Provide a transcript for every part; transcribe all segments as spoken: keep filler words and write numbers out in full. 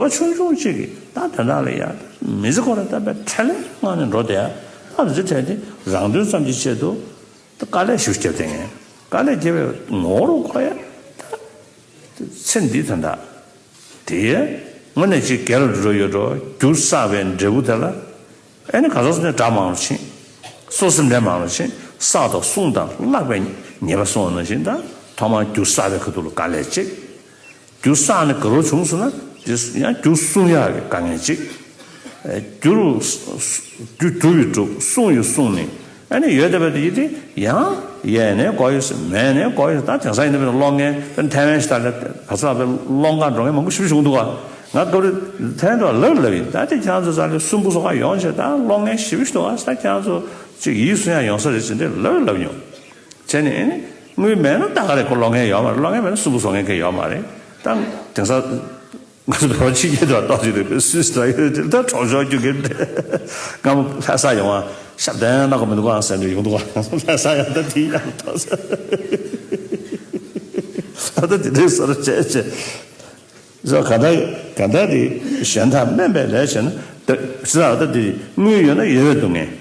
བ་ཆུང་ཆུང་གཅིག་གིས་ད་དོན་དག་ལ་ཡ་མི་ཚེ་ཁོ་རང་ད་བའི་ཁྲལ་ལས་ངང་ནས་འགྲོ་བསྡད་ཡ། ད་མི་ཚེ་ཁྲལ་དེ་རང་དོན་ཙམ་གྱི་ཆེད་དུ་ད་དཀའ་ལས་ཞུ་རྒྱབ་བསྡད་མཁན། དཀའ་ལས་བརྒྱབ་པའི་ངོ་བོར་གོ་ཡ། ད་ཚེ་འདིའི་དོན་དག་དེ་དངོས་གནས་ཅིག་སྒེར་ལ་འགྲོ་ཡོད་འགྲོ་རྒྱུ་བསགས་པའི་འབྲས་བུ་དེ་ལ། ཨེ་ནི་ག་ཚོད་ནས་དགྲ་མང་རུ་ཕྱིན། སོ་སེམས་ལས་མང་རུ་ཕྱིན། བསགས་དང་བསྲུང་དང་བརླག་པའི་ཉེས་པ་སོང་བ་ནང་བཞིན། ད་ཐོག་མར་རྒྱུ་བསགས་པའི་ཁ་ཐུག་ལ་དཀའ་ལས་གཅིག་རྒྱུ་བསགས་ནས་དགའ་རབ་བྱུང་སོང་ན་དེ་ཡང་རྒྱུ་བསྲུང་ཡག་གི་དཀའ་ངལ་གཅིག་རྒྱུ་རུ་རྒྱུ་རྒྱུ་ཡི་སྒྲུབ་བསྲུང་ཡི་བསྲུང་ནས། ཨ་ནི་ཡོད་བསྡད་པ་དེ་ཡིན་ཏེ་ཡང་ཡས་ནས་གོ་ཡོད་ཟེར། མས་ནས་གོ་ཡོད་ཟེར། ད་དེང་སང་ཡིན་ན་བས་ན་གློག་བརྙན་བས་ན་ཐའེ་ཝན་ཞིག་ད་ལ་ག་ས་བས་གློག་འགག་འགྲོ་མཁན་མང་པོ་ཞེ་པོ་ཞིག་འདུག་ག་ང་སྐབས་རེ་ཐའེ་ཝན་དུ་ལབ་ལབ་ཡིན། ད་དེ་ཁྱེད་རང་ཚོ་ས་ལ་སུན་པོ་སོགས་ཡོང་བྱས་ད་གློག་བརྙན་ཞེ་པོ་ཞིག་འདུག་ག་ད་ཁྱེད་རང་ཚོ་ཅིག་ཡིད་སུན་ཡག་ཡོང་ས་རེད་ཟེར་འདི་ལབ་ལབ་མྱོང་། བྱས་ནས་ཨེ་ནི་དངུལ་མེད་ན་ད་ག་རེ་ཁོ་གློག་བརྙན་ཡོད་མ་རེད། གློག་བརྙན་མེད་ན་སུན་པོ་བཟོ་མཁན་གང་ཡོད་མ་རེད། ད་དེང་སང་ང་ཚོ་བོད་ཕྱི་རྒྱལ་དུ་ཏོག་ཅིག་རེད་པས་སུད་སི་ལ་ཡོད་དེ་ད་གྲོང་ཆོག་རྒྱུ་གི་རེད། སྔ་མོ་ལྷ་ས་ཡོང་བ་ཞབས་བརྟན་གནང་དགོས་མི་འདུག་ཨང་ཟེར་ནས་ཡོང་འདུག་ཨང་། ལྷ་ས་ཡང་ད་དེ་ཡང་ཏོག་ཙམ་ད་ལྟ་དེ་འདྲའི་སོར་བྱས་བྱས་བཟོ་ག་ད་ག་ད་དེ་གཞན་དག་དམན་པའི་ལས་བྱས་ན་ད་ཞེ་དྲག་ད་དེ་དངུལ་ཡོད་ན་ཡོད་པའི་སྡུག་བསྔལ།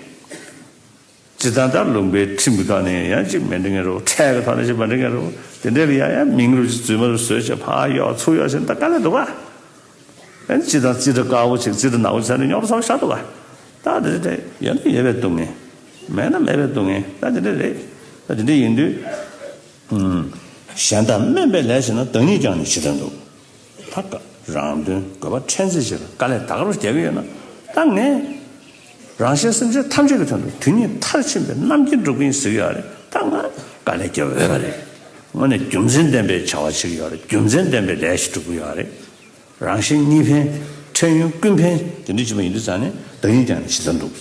སྤྱིར་བཏང་ལྟར་ལུང་པའི་ཁྲིམས་ཀྱི་ཐོག་ནས་ཡང་ཅིག་མི་འགྲིག་མཁན་རེད། ཁྲལ་གྱི་ཐོག་ནས་ཅིག་མ་འགྲིག་མཁན་རེད། དེ་འདྲ་ལ་ཡང་ཡང་མིང་རུ་ཅིག་རྫུན་མ་རུ་བཟོས་བྱས་ཕར་གཡོག་ཚུར་གཡོག་བྱས་ད་དཀའ་ལས་འདུག་ག་ཨ་ནི་སྤྱིར་བཏང་རྩིས་ཁྲ་དཀར་པོ་ཅིག་རྩིས་ཁྲ་ནག་པོ་ཅིག་ཟེར་ནས་རྙོག་དྲ་ཚ་པོ་ཞེ་དྲག་འདུག་ག་ད་དེ་འདྲ་ཡོད་ན་ཡོད་པའི་སྡུག་བསྔལ། མེད་ན་མེད་པའི་སྡུག་བསྔལ། ད་དེ་འདྲ་རེད། ད་དེ་འདྲ་ཡིན་དུས། གཞན་དག་དམན་པའི་ལས་བྱས་ན་བདག་ཉིད་ཀྱང་ནི་ཇི་ལྟར་འདུག་ད་ཀ་རང་དོན་དགོས་པ་ཕྲན་ཚེགས་ཤིག་ལ་དཀའ་ལས་ད་ག་རུ་རྒྱག་གི་ཡོད་ན། ད་ངས་རང་གཞན་སེམས་ཅན་ཐམས་ཅད་ཀྱི་དོན་དུ་དོན་གཉིས་མཐར་ཕྱིན་པའི་རྣམ་མཁྱེན་སྒྲུབ་ཀྱི་ཡིན་ཟེར་གྱི་ཡོད་རེད། ད་ང་དཀའ་ལས་རྒྱབ་འོས་པ་རེད། དངོས་གནས་རྒྱུ་མཚན་ལྡན་པའི་བྱ་བ་བྱེད་ཀྱི་ཡོད་རེད། རྒྱུ་མཚན་ལྡན་པའི་ལས་ཤིག་སྒྲུབ་ཀྱི་ཡོད་རེད། རང་གཞན་གཉིས་ཕན། ཕྲན་ཡོན་ཀུན་ཕན་དེ་འདྲ་བྱེད་པ་ཡིན་དུས་ཙང་ནས་བདག་ཉིད་ཀྱང་ཇི་ལྟར་འདུག